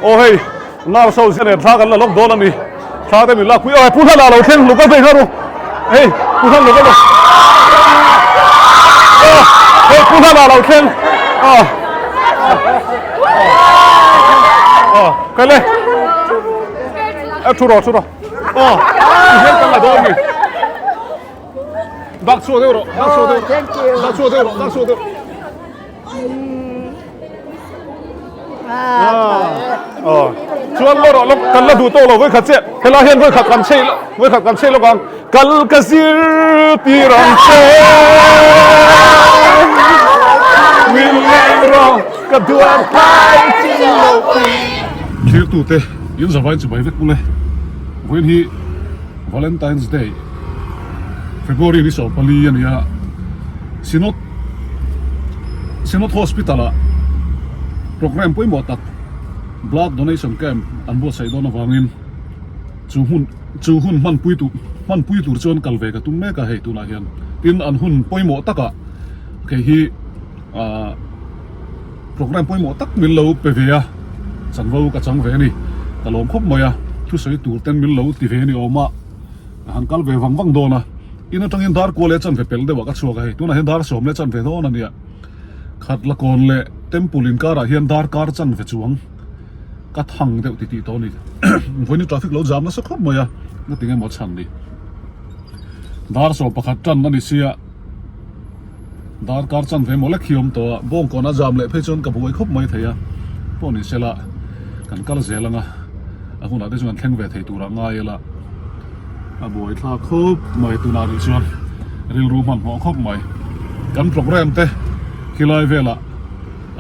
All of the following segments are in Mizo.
Aw hei nurse ho nen thla kan la lawk dawn a ni. Thla te min lak pui. Aw Pu Hlana lo thleng hluk a vei nghal u. Hei Pu Hlan lo kal u. Hei Pu Hlana lo thleng. Aw. Aw kai le. A thu rawh thu rawh. Aw ti hian kan la dawn a ni. Dak chhuak deuh rawh dak chhuak deuh. Dak chhuak deuh rawh dak chhuak deuh. Chuan maw rawh lawk kan la duh tawh lo vawikhat chiah helai hian vawikhat kan chei vawikhat kan chei lawk ang kal ka zir tir ang che min leng rawh ka duat phai chin lo pui. Thirtute in zavai chu bai vek ule vawiin hi Valentine's Day February ni 14 a ni a Synod Synod Hospital ah programme pawimawh tak Blood Donation Camp an buatsaih dawn avangin chu hmun chu hun hmanpui tur hmanpui tur chuan kal ve ka tum mek a hei tunah hian tin an hun pawimawh takah kei hi ah programme pawimawh tak min lo pe ve a chanvo ka chang ve a ni ka lawm khawp mai a thusawi tur ten min lo ti ve a ni awm a. Ka han kal ve vang vang dawn a, in atangin dar kual leh chanve pelh deuh ah ka chhuak a hei, tunah hian dar sawm leh chanve dawn a nia, khat la kawn leh temple inkarah hian dar kar chanve chuang ka thang deuh titih tawh a ni, vawiin traffic lo jam nasa khawp mai a, nga tinge maw chhan ni, dar 11 tan a ni sia. Darkar chanve maw lek hi awm tawh a, bawngkawn a jam leh phei chuan ka buai khawp mai thei a, pawh ni sela kan kal zel ang a, a hunah te chuan kan thleng ve thei turah ngai ila a buai thlak khawp mai tunah rih chuan rilru hmanhmawh khawp mai. Kan programme te khilai velah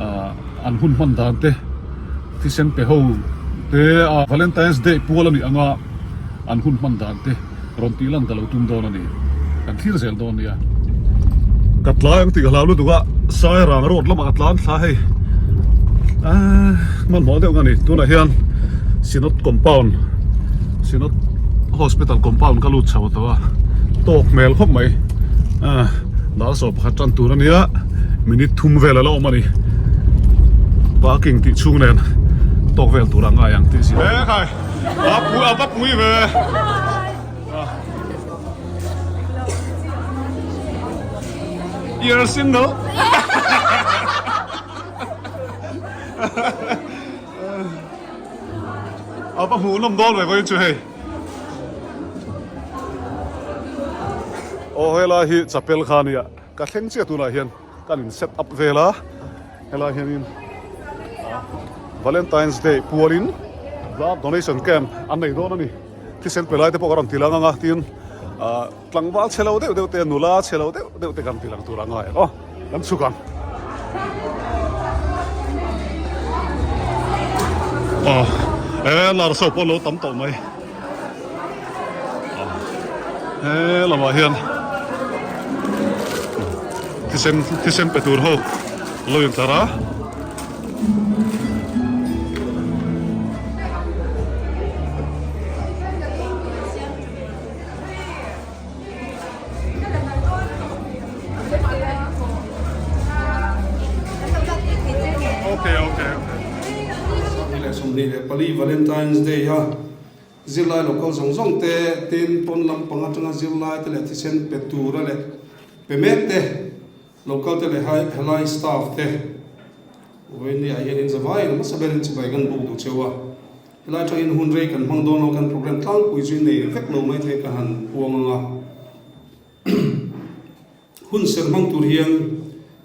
ah an hun hman dan te thisen pe ho te a Valentine's Day pual a nih anga an hun hman dan te. Rawn tih lan ka lo tum dawn a ni. Kan thlir zel dawn nia. Ka tlai ang tih ka hlau lutuk a, Sairang road lamah ka tlan thla hei. Ahh hmanhmawh deuh nga ni. Tunah hian Synod compound, Synod hospital compound ka lut chho tawh a, tawk hmel khawp mai. Ahh dar 11 tan tur a nia, minute thum vel a la awm a ni. Parking tih chhung nen tawk vel tur a ngai ang tih si. A pui a va pui ve. You're single. A va hmuh nawm dawn ve vawiin chu hei. Aw helai hi chapel kha a nia ka thleng chiah tunah hian. Kan in set up vel a, helai hianin Valentine's Day pualin blood donation camp an nei dawn a ni. Thisen pe lai te pawh ka rawn ti lang ang a, tin tlangval chhe lo deuh deuh te, nula chhe lo deuh deuh te kan ti lang tur a ngai ang aw, kan chhuk ang. Aw, e larso pawh lo tam tawh mai. He lamah hian thisen thisen pe tur ho lo intlar a. Okay okay okay. 24 Valentine's Day a Zirlai local zawng zawng te, tin pawn lampang atanga zirlai te leh thisen pe tura leh pe mek te, local te leh helai staff te vawiin ah hian in zavai in hmasa berin chibai kan buk duh cheu a. Helai atangin hun rei kan hmang dawn lo, kan program tlangpui chu nei vek lo mai thei ka han puang ang a. Hun ser hmang tur hian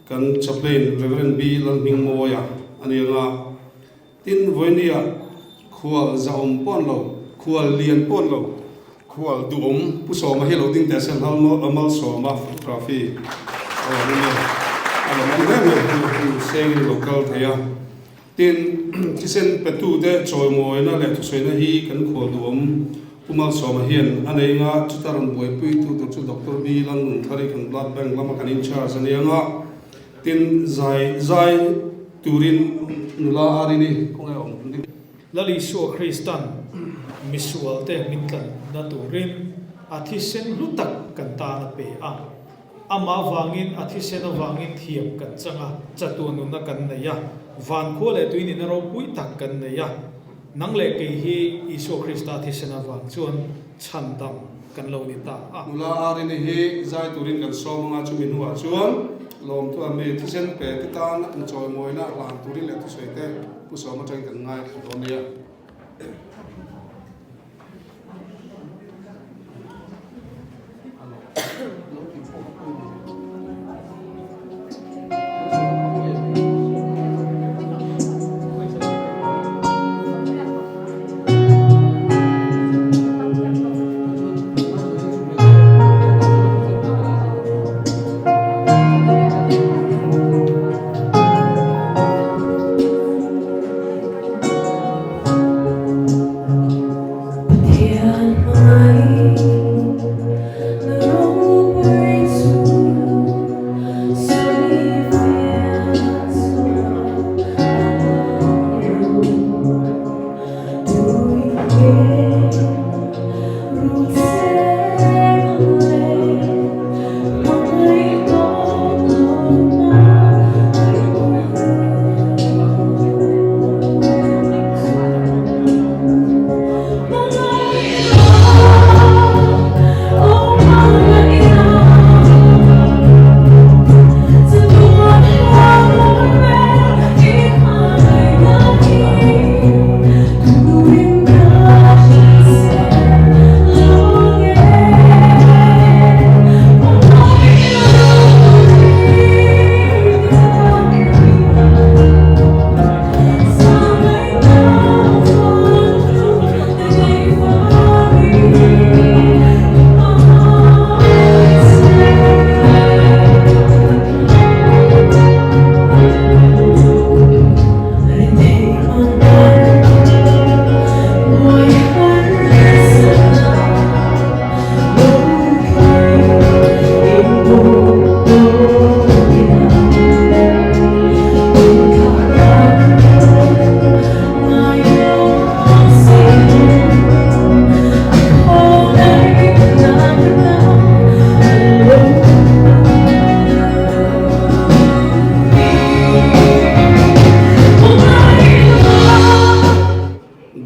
kan chaplain Rev. B. Lalhmingmawia a ni ang a. Tin, vawinia khual zahawm pawh an lo, khual lian pawh an lo, khual duhawm Pu Sawma hi lo ding teh se Malsawma photography a awm a nia, a lo awm reng reng chu hun sengin lo kal thei a. Tin, thisen petute chawimawina leh thusawiina hi kan khual duhawm Pu Malsawma hian a nei anga, chuta rawn buaipuitu tur chu Doctor B. Lalnunthari kan Blood Bank lama kan in-charge a ni anga. Tin, zai zai turin nula a rin i kawng e awm ding. Lal Isua Kristan misualte min tlanna turin a thisen hlu tak kan tan a pe a. Amah avangin, a thisen avangin thiam kan chang a, chatuan nunna kan nei a, vankhua leh tuinina ropui tak kan nei a. Nang leh kei hi Isua Krista thisen avang chuan chhandam kan lo ni ta a. Nula Arini hi zai turin kan sawm anga chumi hnuah chuan lawmtu a mi thisen pe te tan an chawimawina hlan turin leh thusawi te Pu Sawm atangin kan ngai dawn nia.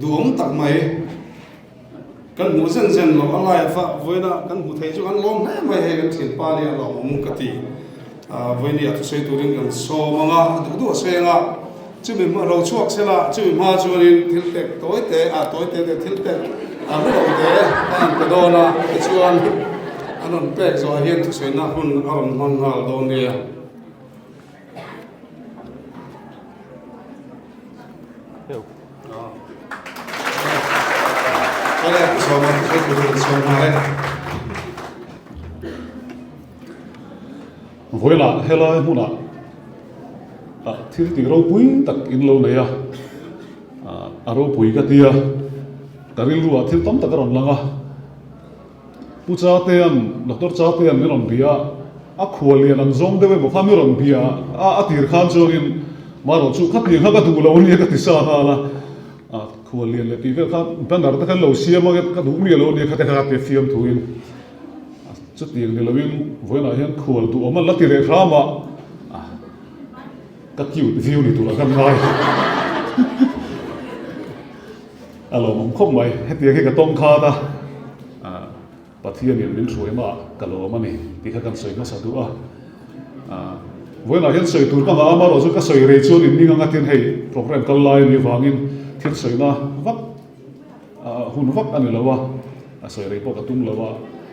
Duhawm tak mai kan hmuh zen zen loh a live a vawiina kan hmu thei chu kan lawm hle mai hei kan thianpa nia lawmawm ka ti vawiini a thusawi turin kan sawm ang a a duh duh a sawi ang a chumi hma lo chhuak sela chumi hma chuanin thil pek tawi te a tawi te te thil pek a hlu lo te a inpe dawn a tichuan an rawn pek zawhah hian thusawina hun a rawn hmang nghal dawn nia. Vawilah helai hmunah thil tih ropui tak in lo nei a, a ropui ka ti a, ka rilruah thil tam tak a rawn lang a. Pu Chatea'n, Doctor Chatea'n min rawn bia a, a khual lian ang zawng deuh emaw kha min rawn bia a, a tir khan chuanin marawh chu khatiang kha ka duh lo ania ka ti sa nghal a, a khual lian leh tih vel kha banner te khan lo siam a, ka duh miah lo ania khate kha ka ti fiam thuin chutiang ni loin vawiinah hian khual duhawm an la ti leh hram a, ka cute viu ni turah ka ngai. A lawmawm khawp mai, hetiang hi ka tawng khat a, Pathianin min hruaina ah ka lawm a ni tih kha kan sawi hmasa duh a. Vawiinah hian sawi tur ka ngah a, amaherawhchu ka sawi rei chuan in ning anga tin hei program kal lai a nih vangin thil sawina vak hun vak a ni lo a, a sawi rei pawh ka tum lo a.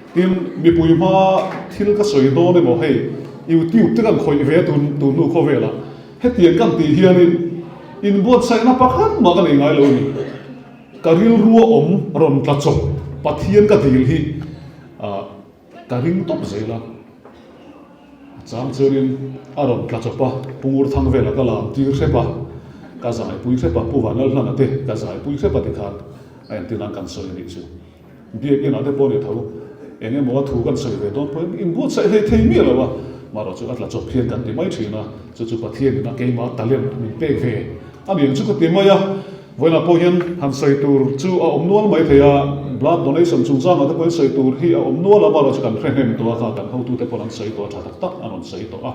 Tin, mipui hma thil ka sawi dawn emaw hei YouTube te kan khawih ve tun tun hnu khawvelah Hetiang kan tih hianin inbuatsaihna pakhat mah ka nei ngai lo a ni. Ka rilrua awm rawn tla chawp Pathian ka dil hi ka ring tawp zel a. A chang chuanin a rawn tla chawp a, Pu Ngurthang vela ka lam tir hrep a, ka zaipui hrep a, Pu Vanlalhlana te ka zaipui hrep a tikhan a entir nan kan sawi a nih chu. Biakinn ah te pawh ni tho, eng emaw a thu kan sawi ve dawn pawhin inbuatsaih hlei thei miah lo a, marawh chu a tla chawp hian kan ti mai thin a, chu chu Pathianin a keimah talent min pek ve a ni ang chu ka ti mai a, vawiinah pawh hian han sawi tur chu a awm nual mai thei a, blood donation chungchangah te pawhin sawi tur hi a awm nual a, marawh chu kan hre hnem tawh a kha kan hotute pawh an sawi tawh a tha tak tak an rawn sawi tawh a.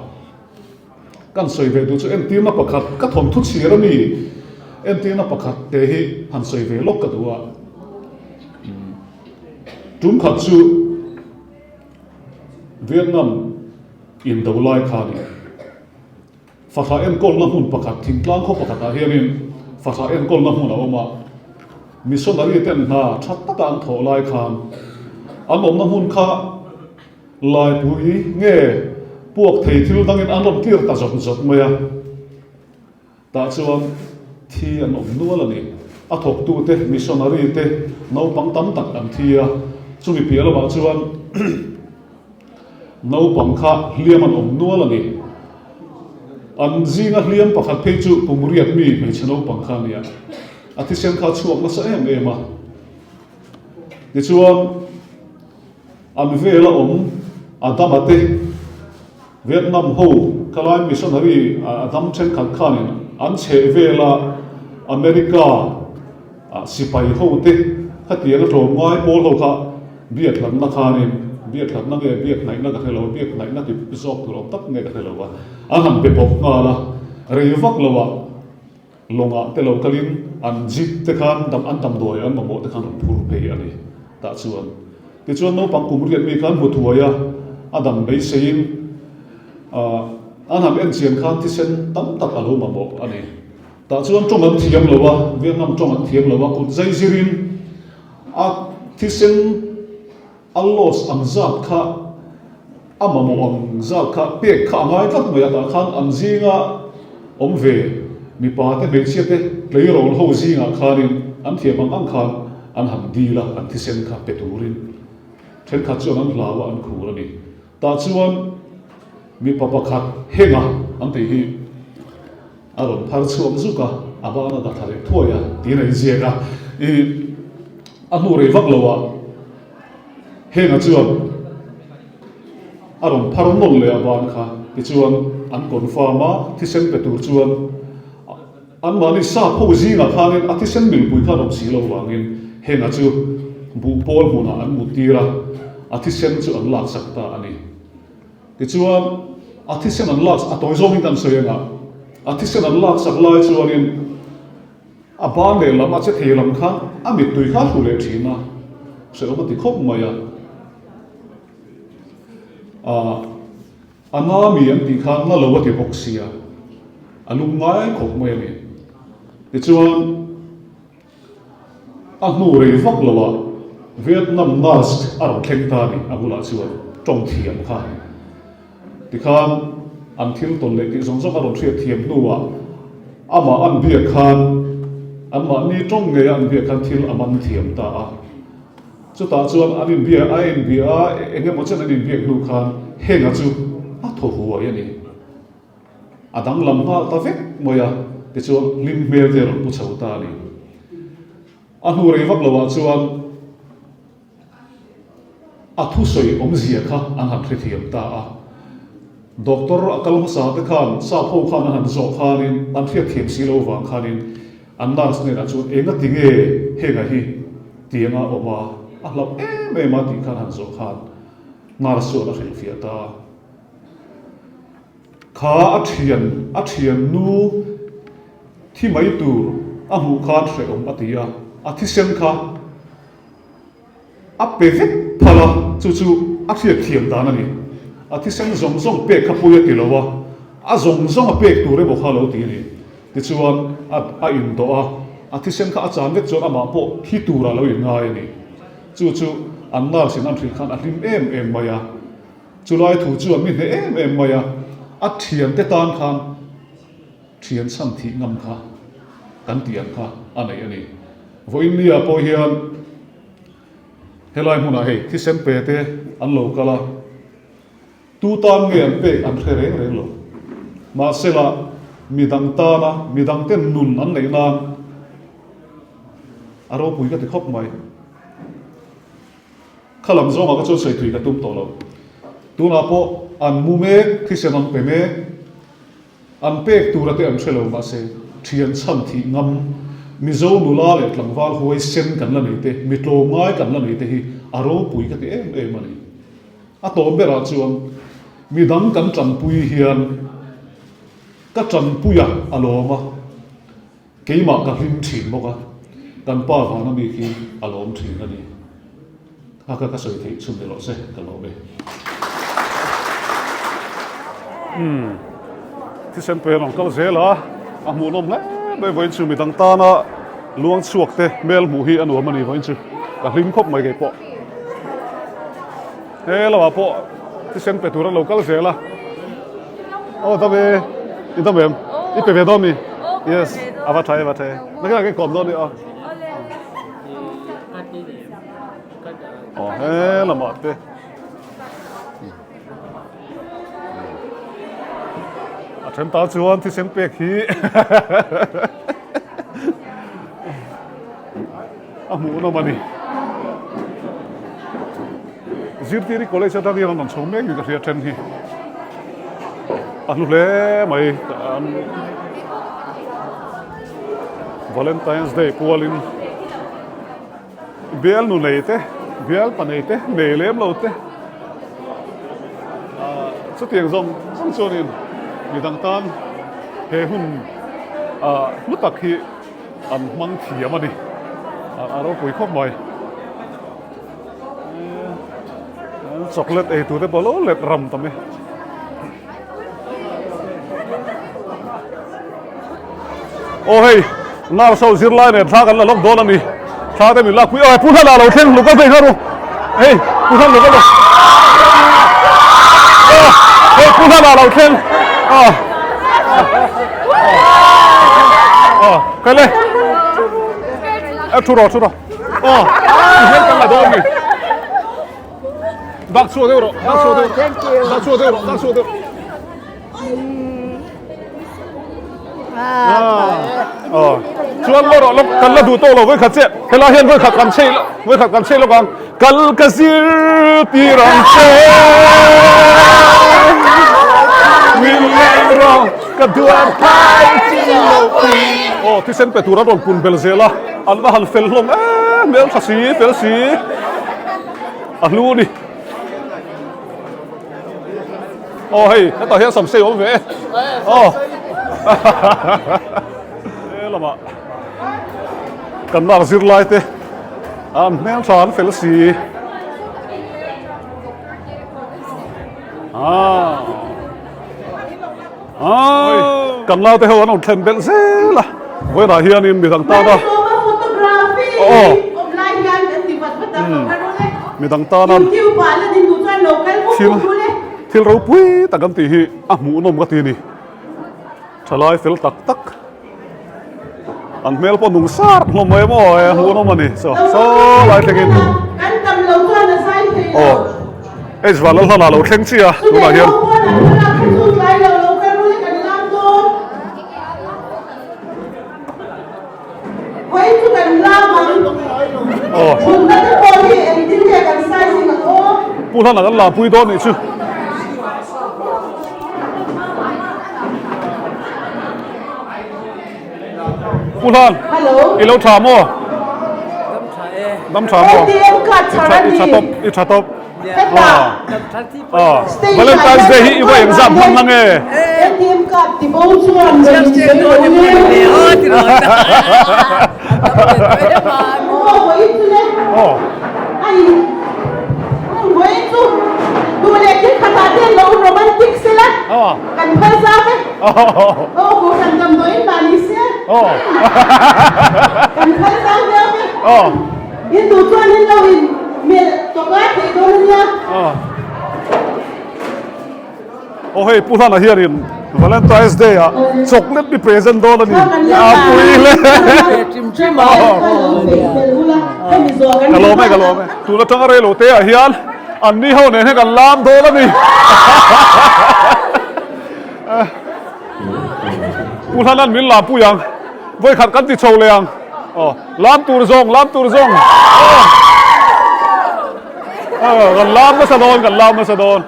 Kan sawi ve duh chu entirna pakhat ka thawnthu chhir a mi. Entirna pakhat te hi han sawi ve lawk ka duh a. Tum khat chu Vietnam indo lai kha a ni. Fahrah enkawlna hmun pakhat, thingtlang khaw pakhatah hianin fahrah enkawlna hmun a awm a. Missionary ten hna tha taka an thawh lai khan an awmna hmun kha laipui nge puak thei thil dangin an rawn clear ta zawt zawt mai a. Tah chuan thi an awm nual a ni. A thawktute, missionary te, naupang tam tak an thi a. Chumi piah lamah chuan naupang kha hliam an awm nual a ni. An zinga hliam pakhat phei chu kum riat mi hmeichhe naupang kha a ni a. A thisen kha a chhuak nasa em em a. Tichuan an vela awm Adama te, Vietnam ho khalai missionary a dam thenkhat khanin an chheh vela America sipai ho te khatiang a tlawm ngai pawl ho kha biak hlatna khanin biak hlatna nge biak hnaihna ka hre lo a biak hnaihna ti zawk tur awm tak nge ka hre lo a an han be bawk nghal a rei vak lo ah Lawngah te lo kalin an jeep te khan dam an damdawi an mamawh te khan rawn phur phei a ni. Tah chuan tichuan naupang kum riat mi khan hmu thuai a, a dam beiseiin ah an han en chian khan thisen tam tak a lo mamawh a ni. Tah chuan tawng an thiam lo a, Vietnam tawng an thiam lo a, kut zai zirin a thisen A loss ang zat kha, a mamawh ang zat kha pek kha a ngai tlat mai a, tah khan an zinga awm ve mipa te hmeichhia te tleirawl ho zingah khanin an thiam ang ang khan an han dil a, an thisen kha pe turin thenkhat chuan an hlau a, an khur a ni. Tah chuan mipa pakhat henga an tih hi a rawn phar chhuak zuk a, a ban a dah thla leh thuai a tiin a inziak a, ih a hnu rei vak lo ah Henga chuan a rawn phar nawlh leh a ban kha tichuan an confirm a, thisen pe tur chuan anmahni sap ho zingah khanin a thisen milpui kha an awm si lo vangin Henga chu buhpawl hmunah an muttir a, a thisen chu an laksak ta a ni. Tichuan a thisen an lak, a tawi zawngin kan sawi anga, a thisen an laksak lai chuanin, A ban leh lam a che thei lam khan a mittui kha a hru leh thin a, hrehawm a ti khawp mai a. Aah a na mi an tih khan na lo a ti bawk sia, a lung ngai khawp mai a ni. Tichuan a hnu rei vak lo ah Vietnam nurse a rawn thleng ta a ni, a bulah chuan tawng thiam kha. Tikhan an thil tawn leh tih zawng zawng a rawn hriat thiam hnuah amah an biak khan anmahni tawng ngei a an biak khan thil a man thiam ta a. Chutah chuan an inbiak a inbia a eng emaw chen an inbiak hnu khan henga chu a thaw huai a ni. A danglam nghal ta vek mai a, tichuan hlim hmel te a rawn pu chho ta a ni. A hnu rei vak loah chuan A thusawi awmzia kha an han hrethiam ta a. Doctor a kal hmasa te khan sap ho khan an han zawh khanin an hriatthiam si lo vang khanin an nurse hnenah chuan engati nge henga hi tianga awm a, a hlauh em em a tih khan han zawh khan nurse chuan a hrilhfiah ta a. Kha a thian a thiannu thi mai tur a hmuh khan hrehawm a ti a, a thisen kha A pe vek phal a, chu chu a hriatthiam dan a ni. A thisen zawng zawng pek kha pui a ti lo a, a zawng zawng a pek tur emaw kha a lo ti a ni. Tichuan a a indawh a, a thisen kha a chan vek chuan amah pawh thi turah a lo inngai a ni. Chu chu an nurse in an hrilh khan a hlim em em mai a, chulai thu chuan mi hneh em em mai a, a thiante tan khan thian chhan thih ngam kha kan tih ang kha a nei a ni. Vawiin nia pawh hian helai hmunah hei thisen pe te an lo kal a, tu tan nge an pek an hre reng reng lo. Mahsela midang tana midang ten nun an neih nan a ropui ka ti khawp mai. Kha lam zawngah ka chuan sawi tui ka tum tawh lo. Tunah pawh an mu mek, thisen an pe mek. An pek tura te an hre lo mahse thian chhan thih ngam Mizo nula leh tlangval huai sen kan la nei te, mi tlawmngai kan la nei te hi a ropui ka ti em em a ni. A tawp berah chuan midang kan tanpui hian ka tanpuia a lawm a. Keimah ka hlim thin bawk a, kan pa vana mi khi a lawm thin a ni. Kha kha ka sawi theih chhun ni rawh se, ka lawm e. Umm, thisen pe rawn kal zel a, a hmuhnawm hle mai vawiin chu midang tana luang chhuak te hmel hmuh hi a nuam a ni vawiin chu ka hlim khawp mai kei pawh. He lamah pawh thisen pe tur an lo kal zel a. Aw dam e, i dam em? I pe ve dawn mi? Yes, a va tha e, va tha e. Nakin ah ka inkawm dawn ni aw. Aw he lamah te. A then ta chuan thisen pek hi a hmuhnawm a ni. Zirtiri college atang hian an rawn chho mek ni ka hria then hi. A hlu hle mai an Valentine's Day pualin Bial nu nei te, bial pa nei te, nei lem lo te ah chutiang zawng zawng chuanin midang tan he hun ah hlu tak hi an hmang thiam a ni a ropui khawp mai. Chocolate ei tur te pawh lo let ram ta mai. Aw hei nurse ho zirlai nen thla kan la lawk dawn a ni thla te min lakpui aw pu hlan ah lo thleng hluk a vei nghal u hei pu hlan lo kal aw hei pu hlan ah lo thleng aw aw kai le a thu rawh thu rawh aw i hmel kan la dawn a ni. Dak chhuak deuh rawh, dak chhuak deuh. Thank you. Dak chhuak deuh rawh, dak chhuak deuh. Ah. Chuan lo rawh lo kan la duh tawh lo voi khat che. Helai hian voi khat kan chei voi khat kan chei lawk ang. Kal ka zir tir ang che. Min ngai rawh ka duar phai chi lo pui. Oh, thisen pe tur a rawn kun bel zel a. An va han fel hlawm em hmel tha si fel si. A hlu a ni. Aw hei hetah hian samsei a awm ve e. Aw. He lamah kan lak zirlai te an hmel tha an fel si. Ah. Kan naute ho an rawn thlen belh zel a, vawiinah hianin midang tana aw midang tana thil thil ropui tak an tih hi a hmuhnawm ka ti a ni. Thalai fel tak tak an hmel pawh nung sar hlawm mai maw e hmuhnawm a ni saw saw lai thlengin aw H Vanlalhlana lo thleng chiah a tunah hian. Pu Hlana kan lampui dawn nih chu. Pu Hlan, i lo tha maw? Dam tha maw? I tha tawp, i tha tawp. Valentine's Day hi i va engzat hman na nge? In duh chuan in lo in melh tawk a theih dawn a nia. Aw hei Pu Hlana hianin Valentine's Day ah chocolate mi present dawn a ni. A pui hle. Ka lawm e ka lawm e. Tun atanga rei lo te ah hian an ni ho nen hian kan lam dawn a ni. Pu Hlana'n min lam pui ang. Vawikhat kan ti chho leh ang. Aw, lam tur zawng, lam tur zawng. Aw, aw, kan lam nasa dawn, kan lam nasa dawn.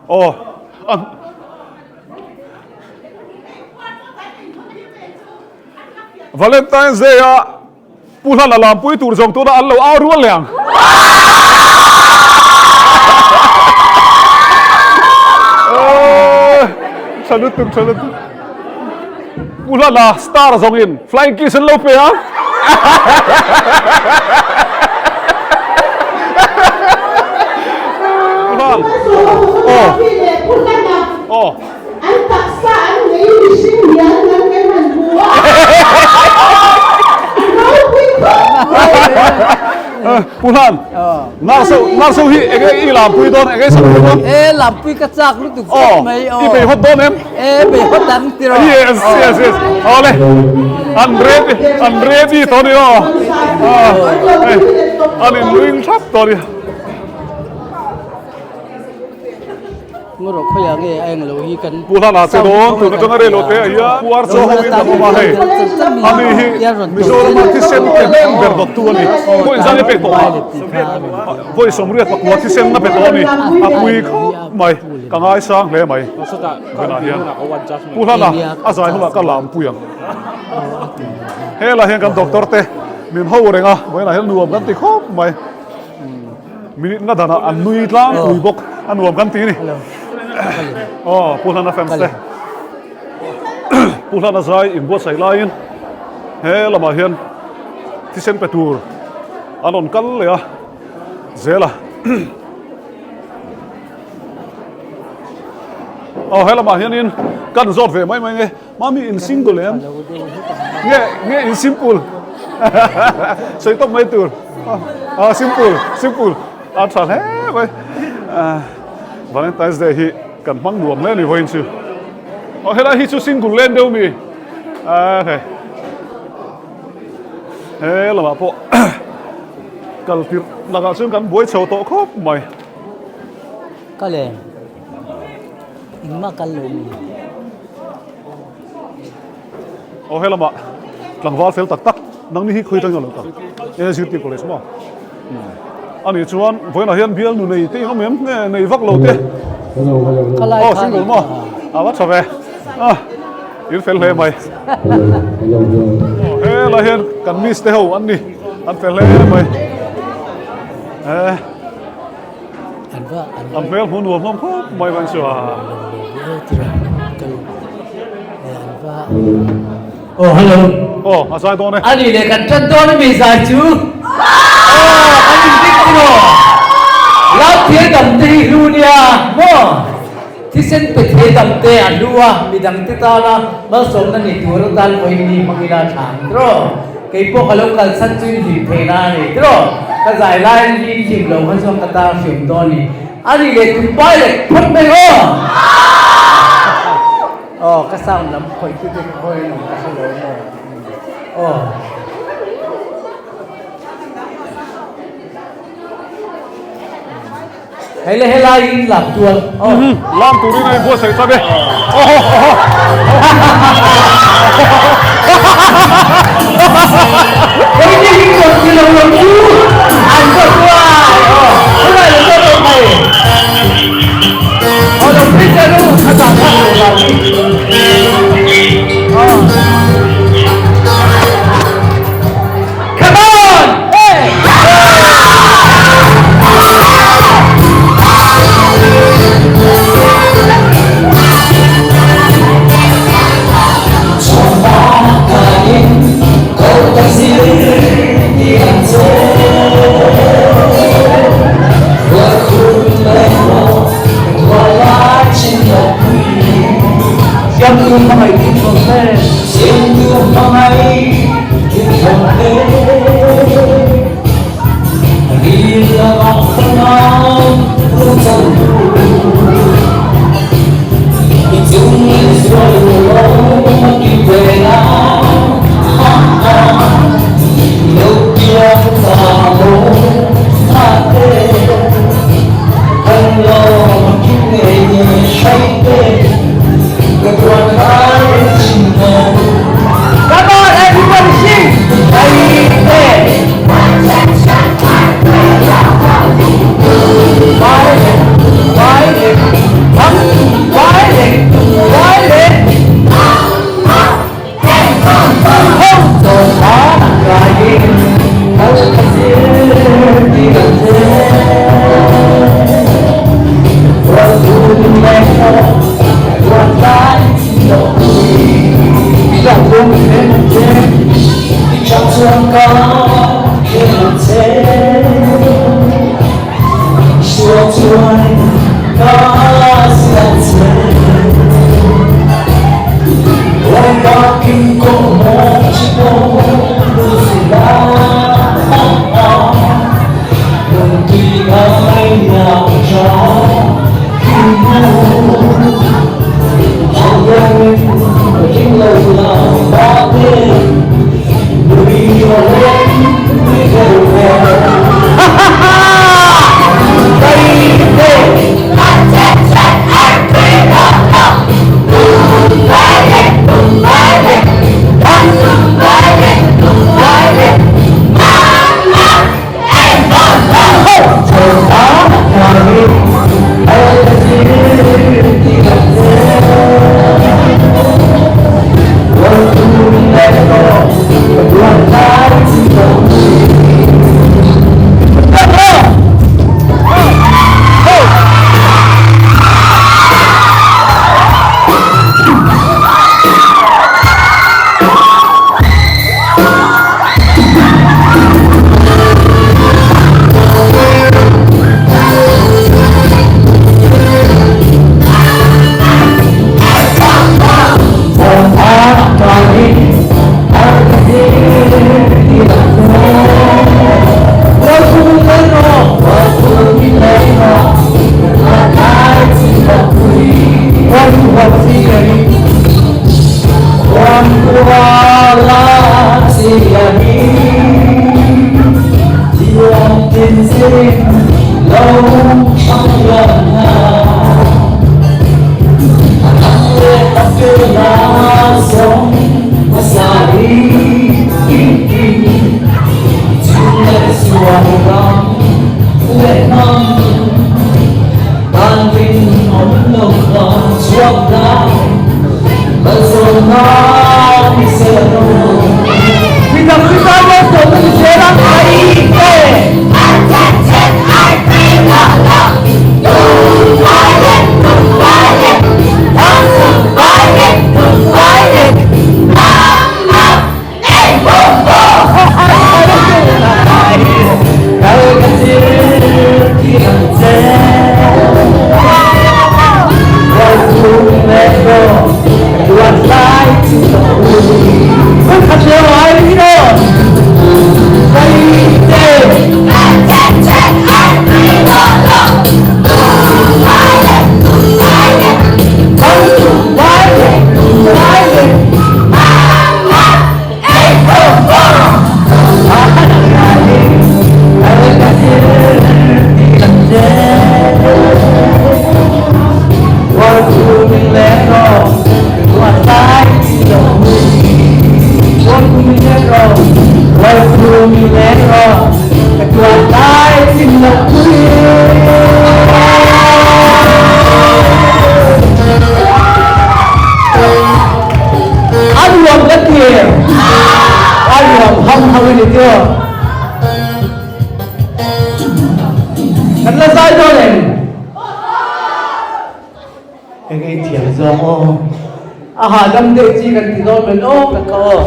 Aw, a Valentine's Day a Pu Hlana lampui tur zawng tuna an lo au rual leh ang. Tha lutuk, tha lutuk. Pu Hlana star zawngin flying kiss an lo pe a. Pu Hlan. Aw. Aw. An taksa an nei mihring hian an kan han hmu a. Ropui khawp mai. Pu Hlan, Nurse nurse hi enge i lampui dawn enge i sak dawn? E lampui ka chak lutuk khawp mai aw. I bei hawt dawn em? E bei hawt ang ti rawh. Yes yes yes. Awle. An ready an ready tawh ni aw. An in ring thap tawh ni. Ngawrawh khawiah nge a englo hi kan Pu Hlana che dawn tun atanga rei lo te ah hian Pu Archaw ho in kan awm a hei ani hi Mizorama thisen pe hnem ber dawttu a ni vawi inzan i pek tawh a vawi sawmriat pakua thisen a pe tawh a ni a pui khawp mai ka ngaisang hle mai tunah hian Pu Hlana a zai hunah ka lam pui ang helai hian kan doctor te min ho reng a vawiinah hian nuam kan ti khawp mai. Minute nga danah an nui tlangpui bawk a nuam kan ti a ni. Aw Pu Hlana fans te. Pu Hlana zai inbuatsaih laiin he lamah hian thisen pe tur an rawn kal leh a zel a. Aw he lamah hianin kan zawt ve mai mai nge. Mami in single em? Nge nge in simple. Sawi tawp mai tur. Ah simple simple. A tha hle mai. Valentine's Day hi kan hmang nuam hle ni vawiin chu. Aw helai hi chu single len deuh mi. Ah hei. He lamah pawh kal tirh lakah chuan kan buai chho tawh khawp mai. Kal em? Engmah kal lo mi. Aw helamah tlangval fel tak tak nangni hi khawi atangin a lo kal e zirtir college maw ani chuan vawiinah hian bial nu nei te in awm em nge nei vak lo te aw single maw a va tha ve a in fel hle mai helai hian kan miss te ho an ni an fel hle mai e An hmel hmu nuam hlawm khawp mai van chu a. Oh hello. Oh a zai dawn e. Ani leh kan tan dawn ami zai chu. Oh kan in dik tiraw. Lam thil dam te hi hlu nia maw. Thisen pe thei dam te a hlu a midang te tana malsawmna ni tur atan vawiin ni hmang ila tha ang tiraw. Kei pawh ka lo kalsan chu in hlim theih na a ni tiraw? Ka zai laiin hi in hlim lo kha chuan ka tar hriam dawn a ni. A nih leh tum pai leh phawt mai aw! Aw, ka sound lam khawih tu te ka khawi an awm ka hre lo maw? Aw. Hei le helai in lam tual. Lam turin a inbuatsaih tan e. Oho oho. Hei ni hi kawt ti lo lo chu an kawt tuai. Helai lo lo lo mai. Aw lo phei che lu a zah thlak lo la ni. Come on! Hey! Siamtu hmangaih thin thawm te. Siamtu hmangaih thin thawm te. Come on, everybody sing! Hey, hey. A nuam ka ti em? A nuam ham ham a ni tio. Kan la zai dawn em? Eng ei thiam zawng aw. A hahdam deuh chi kan ti dawn men aw ka ka aw.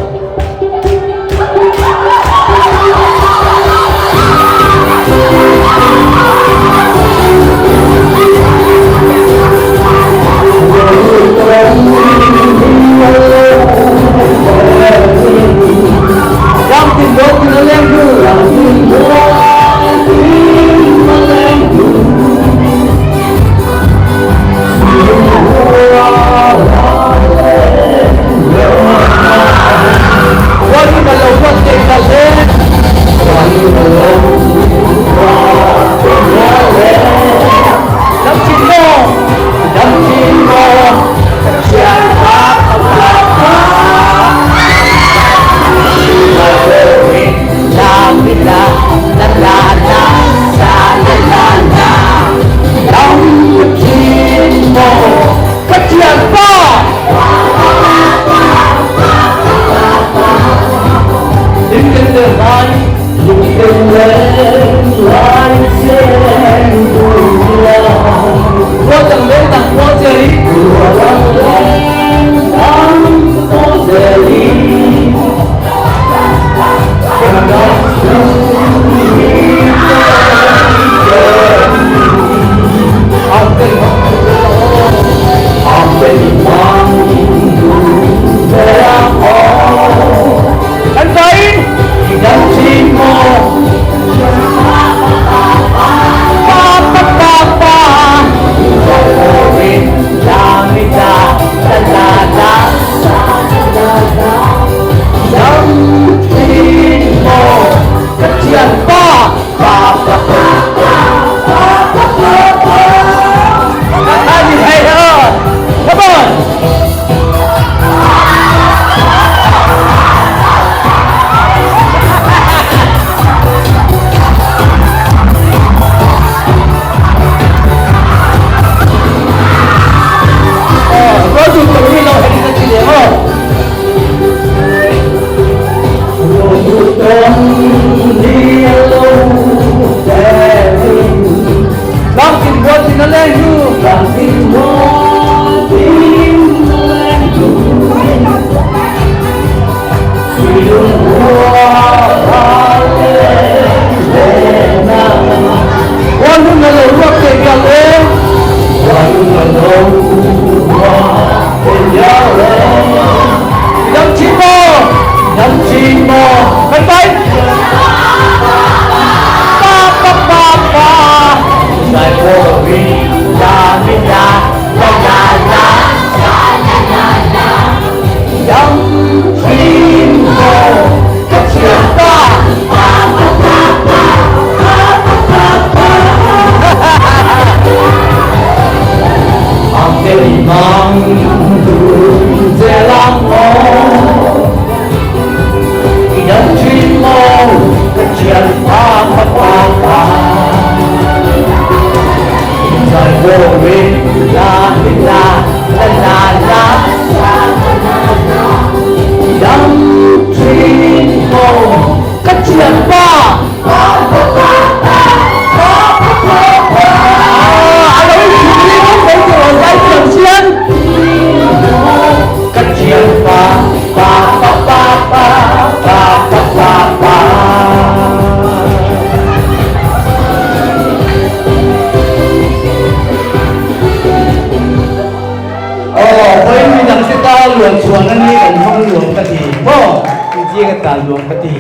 luan chhuahna ni kan hmang nuam ka ti maw? Inzinga tal nuam ka ti.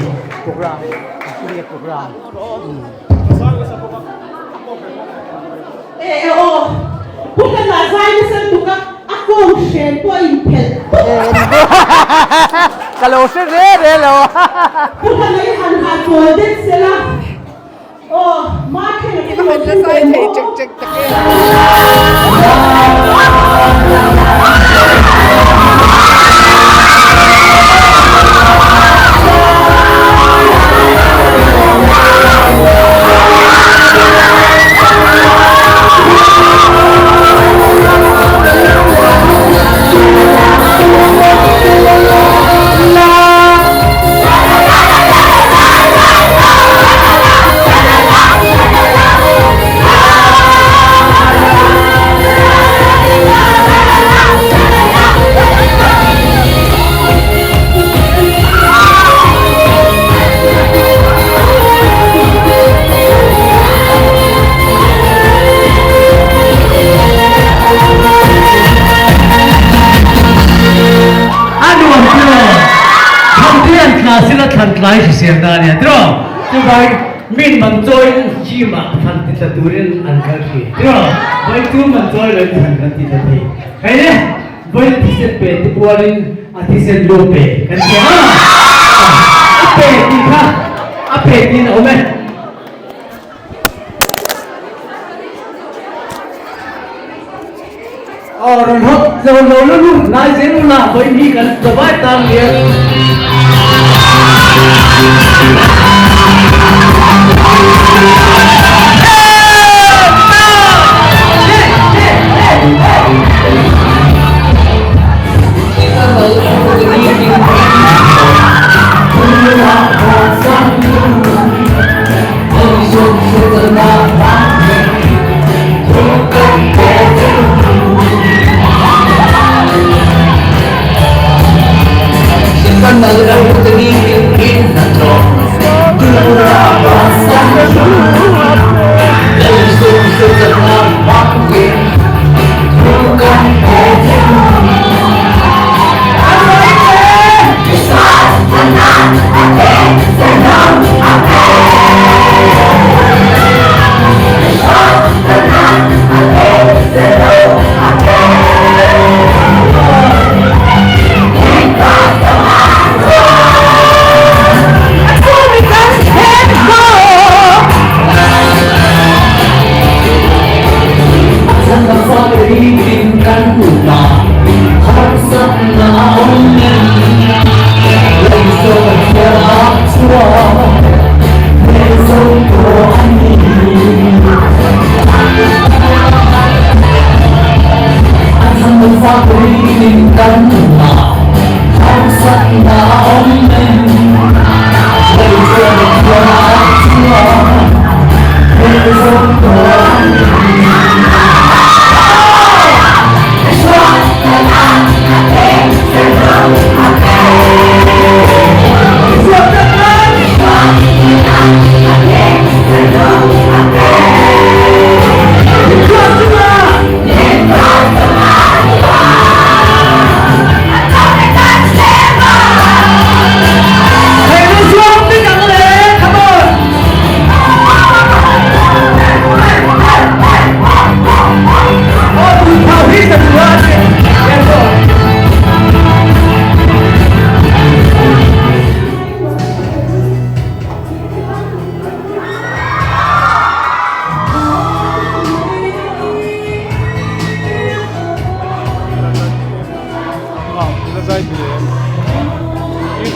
Program India program. E e aw Pu Hlana zai nasa lutuk a, a kawng hren pawh a inphelh tawp. Ka lo hre re re lo a. Pu Hlana i han hah chawl det sela. Aw Martin a te lo thleng ve maw? A nuam tiraw? Thlan te an tla sila thlan tlai hrisel na ania tiraw? Chuvangin min man chawiin gym ah thlan ti tla turin an kal thin tiraw? Vawi chu man chawi loin thlan kan ti tla thei. Hei le vawi thisen pe te pualin a thisen lu pe kan ti a, a pe tih kha a pe tiin a awm e. Aw rawn hawk zo lo la lut ngai zel ula vawi hi kan zavai tan lian.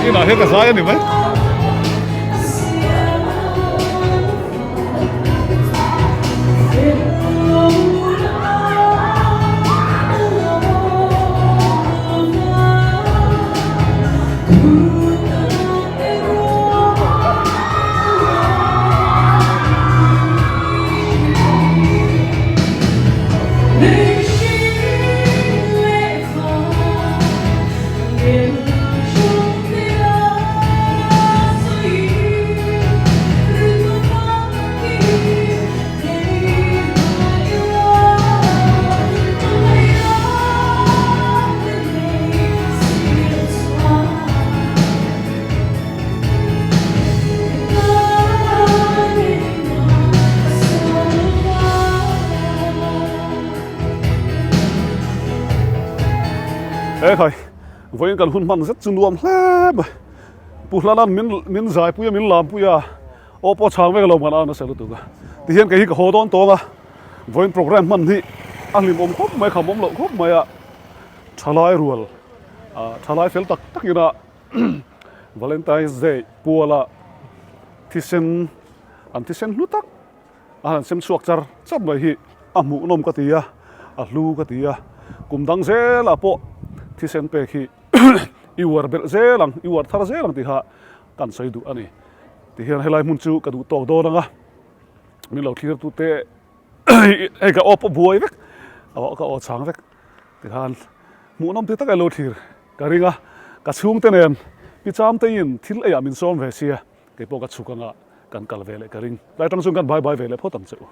Inah hian ka zai a ni mai. E khai, vawiin kan hun hman zet chu nuam hle mai. Pu Hlana'n min min zaipui a, min lampui a, aw pawh chhang vek a lo man a nasa lutuk a. Tihian kei hi ka haw dawn tawng a, vawiin programme hman hi a hlimawm khawp mai, khamawm loh khawp mai a, thalai rual, thalai fel tak takin a Valentine's Day puala thisen an thisen hlu tak a han sem chhuak char char mai hi a hmuhnawm ka ti a, a hlu ka ti a, kum dang zelah pawh thisen pek hi i uar belh zel ang, i uar thar zel ang tih kha kan sawi duh a ni. Tihian helai hmun chu ka duh tawk dawn ang a, min lo thlir tute hei ka aw pawh buai vek, ka aw chang vek tikhan hmuhnawm ti taka i lo thlir ka ring a, ka chhungte nen Pi Chamteiin thil eiah min sawm ve sia, keipawh ka chhuk anga kan kal ve leh ka ring. Tlai tang chuan kan bye bye ve leh phawt ang che u.